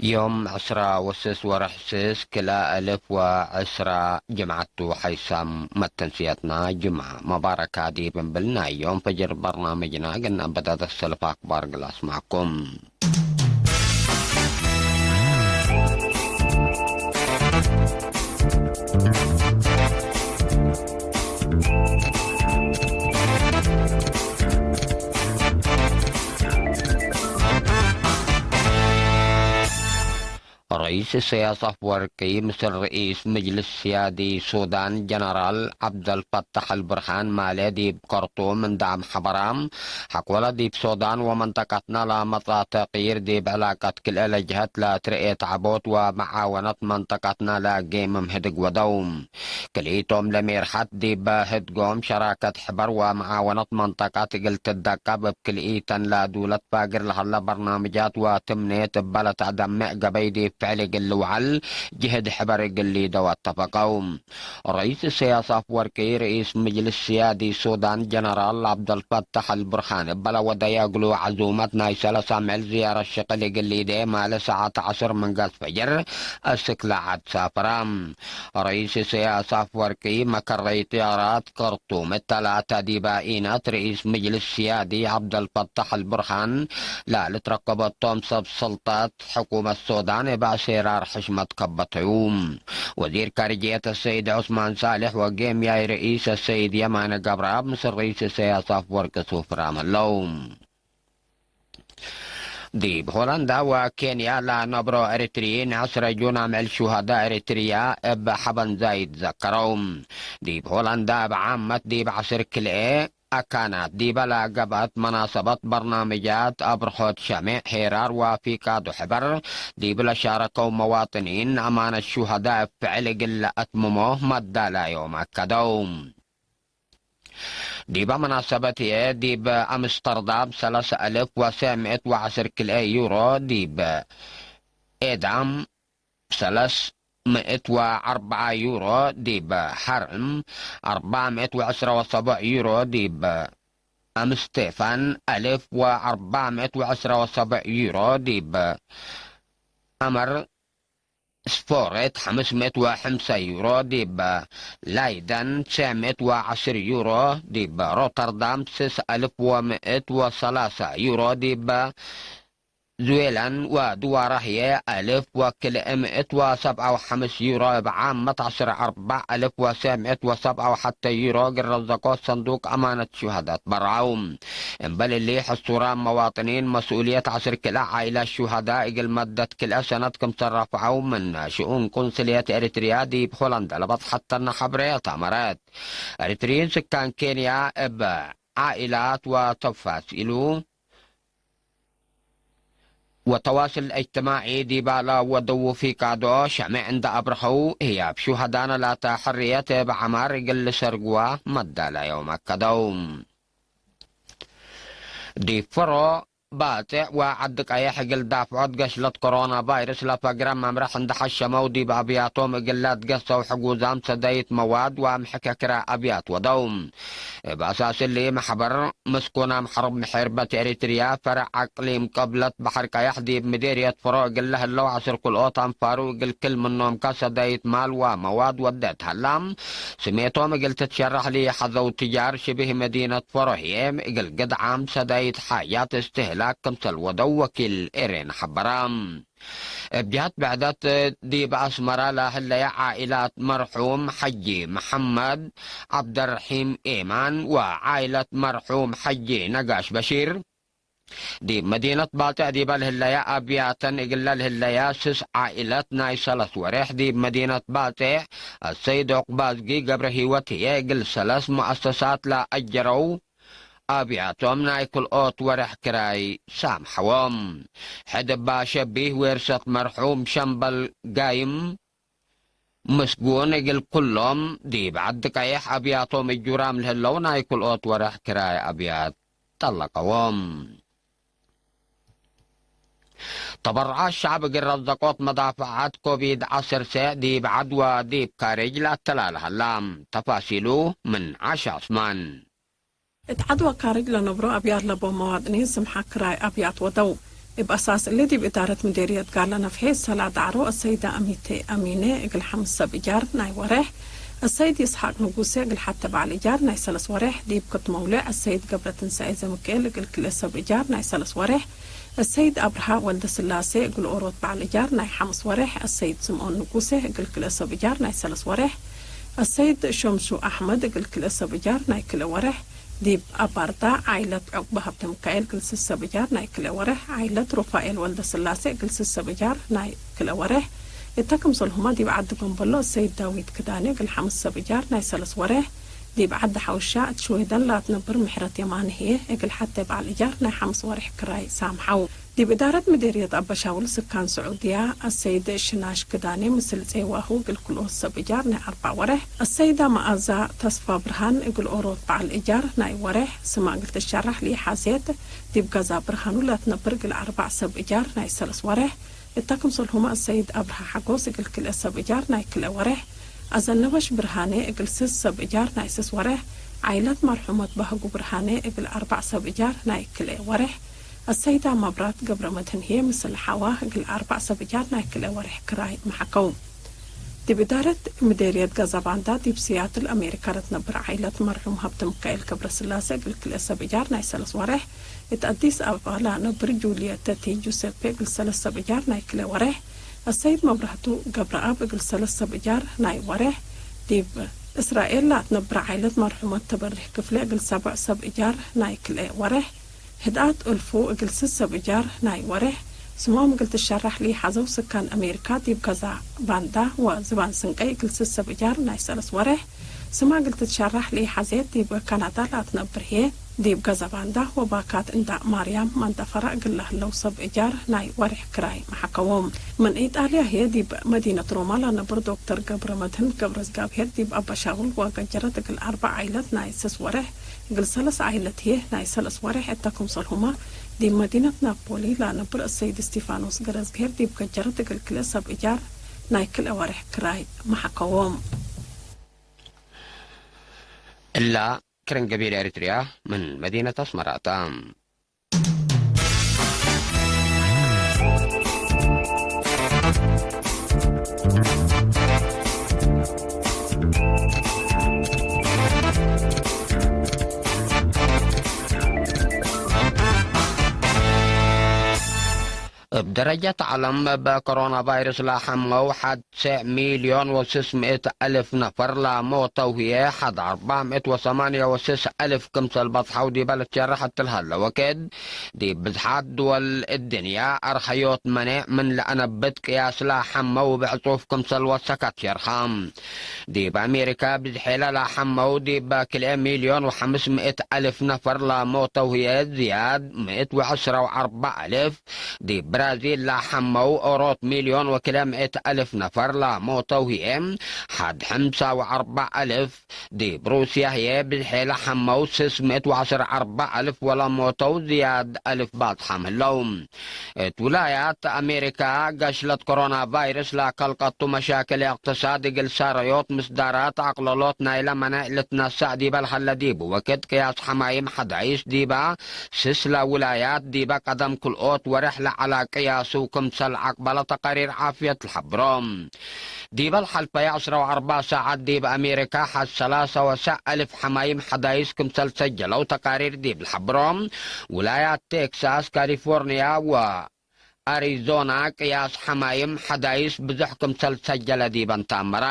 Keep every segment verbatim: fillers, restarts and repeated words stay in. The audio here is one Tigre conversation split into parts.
ዮም ዕስራ ወስስ ወርሕ ስስ ክልኤ አልፍ ወዕስራ ጅምዐት ቱ። ሐይሳም መተንስየትና ጅምዐ መባረካ ዲብ እምብል ናይ ዮም ፈጅር በርናምጅና እግል ነአንበዳደት ሰልፍ አክባር እግል አስማዕኩም። ረኢስ ኢሰያስ አፍወርቂ ምስል ርኢስ ምጅልስ ስያዲ ሱዳን ጀነራል ዐብደልፈታሕ አልቡርሃን ማሌ ዲብ ከርጡም እንዳ አምሐበራ፣ ሐቆለ ዲብ ሱዳን ወመንጠቀትነ ለመጽአ ተቅይር ዲብ ዕላቀት ክልኤ ለጀሀት ለትርኤ ተዕቦት ወመዓወነት መንጠቀትነ ለጌም ምህድግ ወደው። ክልኢቶም ለሜርሐት ዲበ ህድጎም ሸራከት ሕበር ወመዓወነት መንጠቀት እግል ትደቀብ እብ ክልኢተን ለዱለት ፋግር ለሀለ በርናምጃት ወትምኔት እበ ለተአደምዕ ገበይ ዲብ ፍዕል እግል ልውዐል ጅህድ ሕበር እግል ሊደው አተፈቀው። ረኢስ ኢሰያስ አፍወርቂ፣ ርኢስ ምጅልስ ስያዲ ሱዳን ጀነራል ዐብደልፈታሕ አልቡርሃን እበ ለወደየ እግሉ ዐዙመት ናይ ሰለስ አምዕል ዝያረት ሽቅል እግል ሊዴ ማለ ሰዓት ዐስር ምንጋስ ፈጅር አስክ ለዐድ ሳፍራ። ረኢስ ኢሰያስ አፍወርቂ መከረይ ጥያራት ከርቱም እተ ለአተ ዲበ ኢነት ርኢስ ምጅልስ ስያዲ ዐብደልፈታሕ አልቡርሃን ለልትረከበቶም ሰብ ሰልጠት ሕኩመት ሱዳን እብ አሴራር ሕሽመት ከበተዩ። ወዚር ካርጅየት አሰይድ ዑስማን ሳልሕ ወጌምያይ ርኢስ አሰይድ የማነ ገብረአብ ምስል ርኢስ ኢሰያስ አፍወርቂ ሱፍራም ህለው። ዲብ ሆላንዳ ወኬንያ ለነብሮ ኤሪትርዪን ዐስረ ጁን አምዕል ሹሀዳ ኤሪትርያ እብ ሐበን ዛይድ ዘከረው። ዲብ ሆላንዳ እብ ዓመት ዲብ ዐስር ክልኤ አካናት ዲበ ለገብአት መናሰበት በርናምጃት አብርሆት ሸሜዕ ሄራር ወፊቃዱ ሕበር ዲብ ለሻረከው መዋጥኒን አማነት ሹሀዳ እብ ፍዕል እግል ለአትምሞ መዳላዮም አከደው። ዲበ መናሰበት ህዬ፣ ዲብ አምስተርዳም ሰለስ አልፍ ወሰዕ ምእት ወዐስር ክልኤ ዩሮ፣ ዲብ ኤዳም ሰለስ ምእት ወአርበዓ ዩሮ፣ ዲብ ሐርም አርበዕ ምእት ወዕስረ ወሰቡዕ ዩሮ፣ ዲብ አምስቴፋን አልፍ ወአርበዕ ምእት ወዕስረ ወሰቡዕ ዩሮ፣ ዲብ አመር ስፖሬት ሐምስ ምእት ወሐምሳ ዩሮ፣ ዲብ ላይደን ትሰዕ ምእት ወዐስር ዩሮ፣ ዲብ ሮተርዳም ስስ አልፍ ወምእት ወሰላሳ ዩሮ፣ ዲብ ዝዌላን ወድዋራ ህዬ አልፍ ወክልኤ ምእት ወሰብዓ ወሐምስ ዩሮ፣ እብ ዓመት ዐስር አርበዕ አልፍ ወሰዕ ምእት ወሰብዓ ወሐተ ዩሮ እግል ረዘቆ ሰንዱቅ አማነት ሹሀዳት በርዐው። እምበል እሊ፣ ሕሱራን መዋጥኒን መስኡልየት ዐስር ክልኤ ዓኢላት ሹሀዳ እግል መደት ክልኤ ሰነት ክምሰል ረፍዐው ምን ሽኡን ቁንስልየት ኤሪትርያ ዲብ ሆላንዳ ለበጽሐተነ ሐብሬ አታመረት። ኤሪትርዪን ስካን ኬንያ እብ ዓኢላት ወተፋሲሉ ወተዋስል እጅትማዒ ዲባለ ወደዉ ፊቃዶ ሸሜዕ እንደ አብርሀው፣ ህያብ ሹሀዳነ ላተ ሕርየት እብ ዐማር እግል ልሰርግዋ መዳላዮም አከደው። ዲብ ፈሮ ባጼዕ ወዐዲ ቀየሕ እግል ዳፍዖት ገሽለት ኮሮና ቫይረስ ለፈግረ መምረሕ እንደ ሐሸመው፣ ዲብ አብያቶም እግል ለትገሰው ሕጉዛም ሰደይት መዋድ ወአምሕከ ክራይ አብያት ወደው። እብ አሳስ እሊ፣ መሕበር ምስኩን አምሐርብ ምሕርበት ኤሪትርያ ፈርዕ አቅሊም ቅብለት በሐር ቀየሕ ዲብ ምዴርየት ፍሮ እግል ለህለው ዐስር ክልኦት አንፋሩ እግል ክል ምኖም ከሰደይት ማል ወመዋድ ወዴት ሀላ፣ ስሜቶም እግል ትትሸረሕ ለኢሐዘው ትጃር ሽብህ መዲነት ፍሮ ህዬ እግል ግድዓም ሰደይት ሓያት እስትህላክ ክምሰል ወደው ወኪል ኤሬን ሐበረ። እብ ጀሀት ብዕደት፣ ዲብ አስመረ ለህለየ ዓኢላት መርሑም ሐጂ መሐመድ ዐብደርሒም ኤማን ወዓኢለት መርሑም ሐጂ ነጋሽ በሺር፣ ዲብ መዲነት ባጼዕ ዲበ ለህለየ አብያተን እግለ ለህለየ ስስ ዓኢለት ናይ ሰለስ ወሬሕ ዲብ መዲነት ባጼዕ አሰይድ ዑቅባዝጊ ገብረሂወት ህዬ እግል ሰለስ ሙአሰሳት ለአጀረው አብያቶም ናይ ክልኦት ወሬሕ ክራይ ሳምሐዎም። ሕድ እባ ሸቢህ ዌርሰት መርሑም ሸምበል ጋይም ምስጉን እግል ኩሎም ዲብ ዐዲ ቀየሕ አብያቶም እጁራም ለህለው ናይ ክልኦት ወሬሕ ክራይ አብያት ጠለቀዎም። ተበርዓት ሸዐብ እግል ረዘቆት መዳፈዓት ኮቪድ ዐሰርተ ዲብ ዐድ ወዲብ ካርጅ ለአተላለ ሀላ። ተፋሲሉ ምን ዐሻ ዑስማን። እት ዐድ ወካርጅ ለነብሮ አብያት ለቦም መዋጥኒን ስምሐ ክራይ አብያት ወደው። እብ አሳስ እሊ፣ ዲብ እዳረት ምዴርየት ጋላ ነፍሔ ሰላ ዳዕሮ፣ አሰይደ አሚቴ አሚነ እግል ሐምስ ሰብ እጃር ናይ ወሬሕ፣ አሰይድ ይስሐቅ ንጉሴ እግል ሐቴ በዐል እጃር ናይ ሰለስ ወሬሕ፣ ዲብ ክትመውሌዕ አሰይድ ገብረትንሳኤ ዘምክኤል እግል ክልኤ ሰብ እጃር ናይ ሰለስ ወሬሕ፣ አሰይድ አብርሃ ወልደስላሴ እግል ኦሮት በዐል እጃር ናይ ሐምስ ወሬሕ፣ አሰይድ ስምኦን ንጉሴ እግል ክልኤ ሰብ እጃር ናይ ሰለስ ወሬሕ፣ አሰይድ ሸምሱ አሕመድ እግል ክልኤ ሰብ እጃር ናይ ክልኤ ወሬሕ፣ ዲብ አባርዳ፣ ዓይለት ዑቅበ ሀብተሚካኤል እግል ስስ ሰብ እጃር ናይ ክልኤ ወሬሕ፣ ዓይለት ሩፋኤል ወልደስላሴ እግል ስስ ሰብ እጃር ናይ ክልኤ ወሬሕ፣ እተ ክምሰልሁመ ዲብ ዐዲ ገምበሎ አሰይድ ዳዊት ክዳኔ እግል ሐምስ ሰብ እጃር ናይ ሰለስ ወሬሕ፣ ዲብ ዐዲ ሐውሻ እት ሽዌደን ለአትነብር ምሕረት የማነ ህዬ፣ እግል ሐቴ በዐል እጃር ናይ ሐምስ ወሬሕ ክራይ ሳምሐው። ዲብ እዳረት ምዴርየት አበሻውል ስካን ስዑድያ፣ አሰይድ ሽናሽ ክዳኔ ምስል ጼዋሁ እግል ክልኦት ሰብ እጃር ናይ አርበዕ ወሬሕ፣ አሰይዳ መአዛ ተስፋ ብርሃን እግል ኦሮት በዐል እጃር ናይ ወሬሕ፣ ስማ እግል ትሸራሕ ለኢሐዜት፣ ዲብ ገዛ ብርሃኑ ለትነብር እግል አርበዕ ሰብ እጃር ናይ ሰለስ ወሬሕ፣ እተ ክምሰልሁመ አሰይድ አብርሃ ሐጎስ እግል ክልኤ ሰብ እጃር ናይ ክልኤ ወሬሕ፣ አዘነበሽ ብርሃኔ እግል ስስ ሰብ እጃር ናይ ስስ ወሬሕ፣ ዓይለት መርሑመት ባህጉ ብርሃኔ እግል አርበዕ ሰብ እጃር ናይ ክልኤ ወሬሕ፣ አሰይዳ መብራት ገብረመድህን ህዬ ምስል ሐዋ እግል አርበዕ ሰብ እጃር ናይ ክልኤ ወሬሕ ክራይ መሐከው። ዲብ እዳረት ምዴርየት ገዛባንዳ ዲብ ሲያትል አሜሪካ ለትነብር ዓይለት መርሑም ሀብተሚካኤል ገብረስላሴ እግል ክልኤ ሰብ እጃር ናይ ሰለስ ወሬሕ፣ እት አዲስ አበባ ለአነብር ጁልየት ተቲ ጁሴፔ እግል ሰለስ ሰብ እጃር ናይ ክልኤ ወሬሕ፣ አሰይድ መብራህቱ ገብረአብ እግል ሰለስ ሰብ እጃር ናይ ወሬሕ፣ ዲብ እስራኤል ለአትነብር ዓይለት መርሑመት ተበሪህ ክፍሌ እግል ሰብዕ ሰብ እጃር ናይ ክልኤ ወሬሕ፣ ህድአት እልፉ እግል ስስ ሰብ እጃር ናይ ወሬሕ፣ ስሞም እግል ትሸራሕ ለኢሐዘው ስካን አሜሪካ ዲብ ገዛ ባንዳ ወዝባን ስንቀይ እግል ስስ ሰብ እጃር ናይ ሰለስ ወሬሕ፣ ስማ እግል ትትሸራሕ ለኢሐዜት ዲብ ካናዳ ለአትነብር ህዬ፣ ዲብ ገዛ ባንዳ ወባካት እንዳ ማርያም መንጠፈራ እግል ለህለው ሰብ እጃር ናይ ወሬሕ ክራይ መሐከዎም። ምን ኢጣልያ ህዬ ዲብ መዲነት ሮማ ለነብር ዶክተር ገብረመድህን ገብረዝጋብሄር ዲብ አበሻውል ወገጀረት እግል አርበዕ ዓይለት ናይ ስስ ወሬሕ እግል ሰለስ ዓይለት ህዬ ናይ ሰለስ ወሬሕ እተ ክምሰልሁመ፣ ዲብ መዲነት ናፖሊ ለነብር አሰይድ እስቲፋኖስ ገረዝግሄር ዲብ ገጀረት እግል ክልኤ ሰብ እጃር ናይ ክልኤ ወሬሕ ክራይ መሐከዎም። እላ ክርን ገቢል ኤሪትርያ ምን መዲነት አስመራ ተ። እብ ደረጀት ዐለም፣ እብ ኮሮና ቫይረስ ለሐመው ሐድ ሴዕ ሚልዮን ወስስ ምእት አልፍ ነፈር ለሞተው ህዬ፣ ሐድ አርበዕ ምእት ወሰማንየ ወስስ አልፍ ክምሰል በጽሐው ዲበ ልትሸረሕ እት ለሀለ ወክድ፣ ዲብ ብዝሓት ድወል እድንያ አርሀዮት መኔዕ ምን ለአነብት ቅያስ ለሐመው እብ ዕጹፍ ክምሰል ወሰከት ሸርሐ። ዲብ አሜሪካ ብዝሔለ ለሐመው ዲብ ክልኤ ሚልዮን ወሐምስ ምእት አልፍ ነፈር ለሞተው ህዬ፣ ዝያድ ምእት ወዐስረ ወአርበዕ አልፍ፣ ዲብ ብራዚል ለሐመው ኦሮት ሚልዮን ወክልኤ ምእት አልፍ ነፈር ለሞተው ህዬ፣ ሐድ ሕምሳ ወአርበዕ አልፍ፣ ዲብ ሩስያ ህዬ ብዝሔ ለሐመው ስስ ምእት ወዐስር አርበዕ አልፍ ወለሞተው ዝያድ አልፍ ባጽሓም ህለው። እት ውላያት አሜሪካ፣ ገሽለት ኮሮና ቫይረስ ለከልቀቱ መሻክል እቅትሳድ እግል ሳረዮት ምስዳራት አቅለሎት ናይለ መኔዕ ልትነሰእ ዲበ ለሀለ ዲቡ ወክድ፣ ቅያስ ሐማይም ሐዳይስ ዲበ ስስለ ውላያት ዲበ ቀደም ክልኦት ወሬሕ ለዐለ ቅያሱ ክምሰል አቅበለ ተቃሪር ዓፍየት ለሐብሮ። ዲበ ለሐልፈየ ዐስረ ወአርበዕ ሳዐት ዲብ አሜሪካ ሐድ ሰላሰ ወሰዕ አልፍ ሐማይም ሐዳይስ ክምሰል ሰጀለው ተቃሪር ዲብ ለሐብሮ፣ ውላያት ቴክሳስ፣ ካሊፎርንያ ወአሪዞና ቅያስ ሐማይም ሐዳይስ ብዙሕ ክምሰል ሰጀለ ዲበን ተአመረ።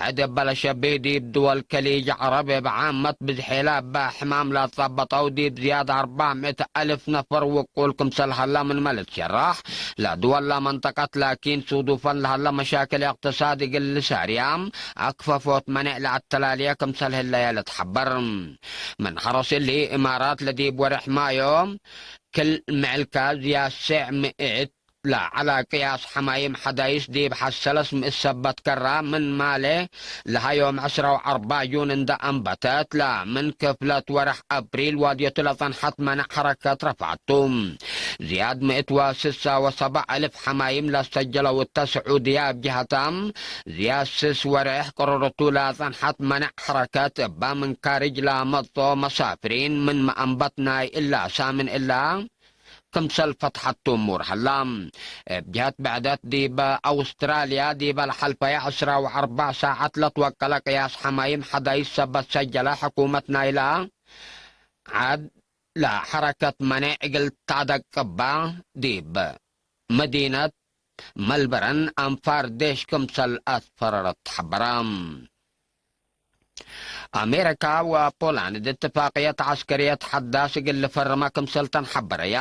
ሕድ እበ ለሸብህ ዲብ ድወል ከሊጅ ዐረብ እብ ዓመት ብዝሔለ እበ ሕማም ለአትጸበጠው ዲብ ዝያድ አርበዕ ምእት አልፍ ነፈር ውቁል ክምሰል ሀለ ምንመ ልትሸረሕ፣ ለድወል ለመንጠቀት ላኪን ሱዱፈን ለሀለ መሻክል እቅትሳድ እግል ልሳርያ አክፈፎት መኔዕ ለአተላልየ ክምሰል ህለየ ልትሐበር። ምን ሐረስ እሊ፣ እማራት ለዲብ ወሬሕ ማዮ ክል ምዕልካ ዝያድ ሴዕ ምእት ለዐለ ቅያስ ሐማይም ሐዳይስ ዲብ ሐሰለስ ምእት ሰበት ከራ ምን ማሌ ለሀ ዮም ዕስረ ወአርበዕ ጁን እንደ አንበተት፣ ለምን ክፍለት ወርሕ አብሪል ዋድዮቱ ለጸንሐት መነዕ ሐረከት ረፍዐቱ። ዝያድ ምእት ወስሳ ወሰበዕ አልፍ ሐማይም ለሰጀለው እተ ስዑድያ እብ ጀሀታ፣ ዝያድ ስስ ወሬሕ ቅርርቱ ለጸንሐት መነዕ ሐረከት እበ ምን ካርጅ ለመጽኦ መሳፍሪን ምንመ አንበት ናይ እላ ሳምን እላ ክምሰል ፈትሐቱ እሙር ሀላ። እብ ጀህት ብዕደት ዲብ አውስትራልያ ዲበ ለሐልፈየ ዕስራ ወአርበዕ ሳዐት ለትወቀለ ቅያስ ሐማይም ሐዳይስ ሰበት ሰጀለ ሕኩመት ናይላ ዐድ ለሐረከት መኔዕ እግል ተአደቅባ ዲብ መዲነት መልበረን አንፋር ዴሽ ክምሰል አትፈረረት ተሐበረ። አሜሪካ ወፖላንድ እትፋቅየት ዐስከርየት ሐዳስ እግል ልፈርመ ክምሰልተን ሐበረያ።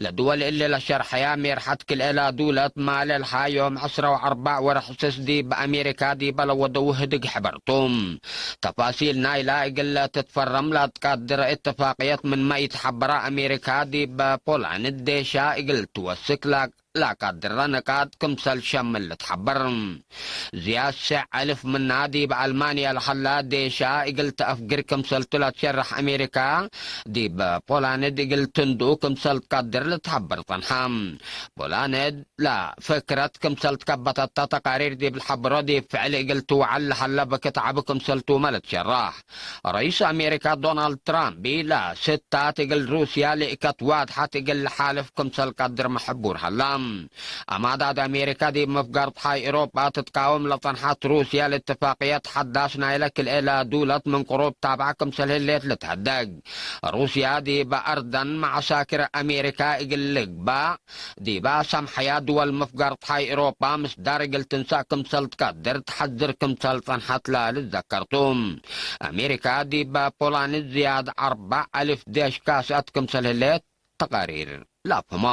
ለድወል እሊ ለሸርሐያ ሜርሐት ክልኤላ ዱለት ማለ ለሀ ዮም ዕስራ ወአርበዕ ወርሕ ስስ ዲብ አሜሪካ ዲበ ለወደው ህድግ ሕበር ቱ። ተፋሲል ናይላ እግል ትትፈረም ለትቀድር እትፋቅየት ምንመ ኢትሐበረ አሜሪካ ዲብ ፖላንድ ዴሻ እግል ትወስክ ላ ላካድረ ንቃጥ ክምሰል ሸምል ልትሐበር። ዝያድ ሸዕ አልፍ ምና ዲብ አልማንያ ለሀላ ዴሻ እግል ተአፍግር ክምሰልቱ ለትሸረሕ አሜሪካ፣ ዲብ ፖላንድ እግል ትንድኡ ክምሰል ትቀድር ልትሐበር ጸንሐ። ፖላንድ ለፍክረት ክምሰል ትከበተተ ተቃሪር ዲብ ልሐብሮ፣ ዲብ ፍዕል እግል ትውዐል ለሀለ ብክት ዐቢ ክምሰልቱመ ልትሸረሕ። ረኢስ አሜሪካ ዶናልድ ትራምፕ ለስታት እግል ሩስያ ልእከት ዋድሐት እግል ለሓልፍ ክምሰል ቀድር መሕቡር ሀላ። አማዳድ አሜሪካ ዲብ መፍጋር ጸሓይ ኤውሮጳ ትትቃወም ለጸንሐት ሩስያ፣ ለእትፋቅየት ሐዳስ ናይለ ክልኤ ለዱለት ምን ቅሩብ ታብዐ ክምሰል ህሌት ልትሀደግ። ሩስያ ዲብ አርደን መዐሳክር አሜሪካ እግል ልግባእ ዲባ ሰምሐያ ድወል ምፍጋር ጸሓይ ኤውሮጳ ምስዳር እግል ትንሳእ ክምሰል ትቀድር ተሐዝር ክምሰል ጸንሐት ለልትዘከር ቱ። አሜሪካ ዲብ ፖላንድ ዝያድ አርበዕ አልፍ ዴሽ ካስአት ክምሰል ህሌት ተቃሪር ለአፍህሞ።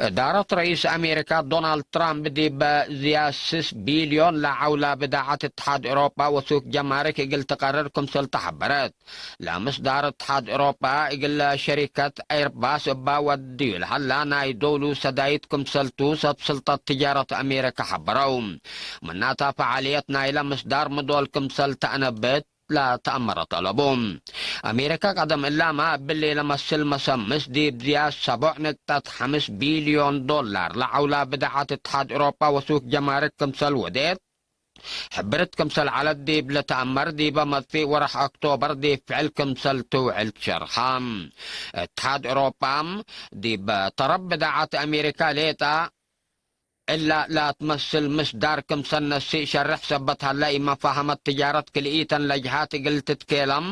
እዳረት ረኢስ አሜሪካ ዶናልድ ትራምፕ ዲብ ዝያድ ስስ ቢልዮን ለዐውላ ብዳዐት እትሓድ ኤውሮጳ ወሱክ ጀማርክ እግል ትቀርር ክምሰል ተሐበረት። ለምስዳር እትሓድ ኤውሮጳ እግል ሸሪከት ኤርባስ እባ ወድዩ ለሀላ ናይ ዶሉ ሰዳይት ክምሰልቱ ሰብ ስልጠት ትጃረት አሜሪካ ሐበረው። ምናተ ፈዓልየት ናይለ ምስዳር ምዶል ክምሰል ተአነብት ለተአመረ ጠለቡ። አሜሪካ ቀደም እላመ እብሊ ለመስል መሰምስ ዲብ ዝያድ ሰቦዕ ንቅጠት ሐምስ ቢልዮን ዶላር ለዐውላ ብዳዐት እትሓድ ኤውሮጳ ወሱክ ጀማርክ ክምሰል ወዴት፣ ሕብርት ክምሰል ዐለት ዲብ ልትአመር፣ ዲበ መጥፊእ ወረሕ ኦክቶበር ዲብ ፍዕል ክምሰል ትውዕል ትሸርሐ። እትሓድ ኤውሮጳ ዲብ ተረብ ብዳዐት አሜሪካ ሌጠ እላ ላትመስል ምስዳር ክምሰል ነስእ ሸርሕ ሰበት ሀለ፣ ኢመፋሀመት ትጃረት ክልኢተን ለጅሃት እግል ትትኬለም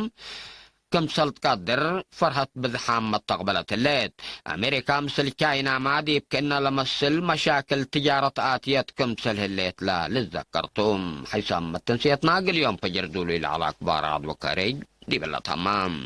ክምሰል ትቀድር ፈርሀት ብዝሓም መተቅበለት ህሌት። አሜሪካ ምስል ቻይናመ ዲብ ክእነ ለመስል መሻክል ትጃረት አትየት ክምሰል ህሌት ለልትዘከር ቱ። ሐይሳም መተንስየትና እግል ዮም ፈጅር ዱሉይ ለዐለ አክባር ዐድ ወከሬጅ ዲብለ ተማም።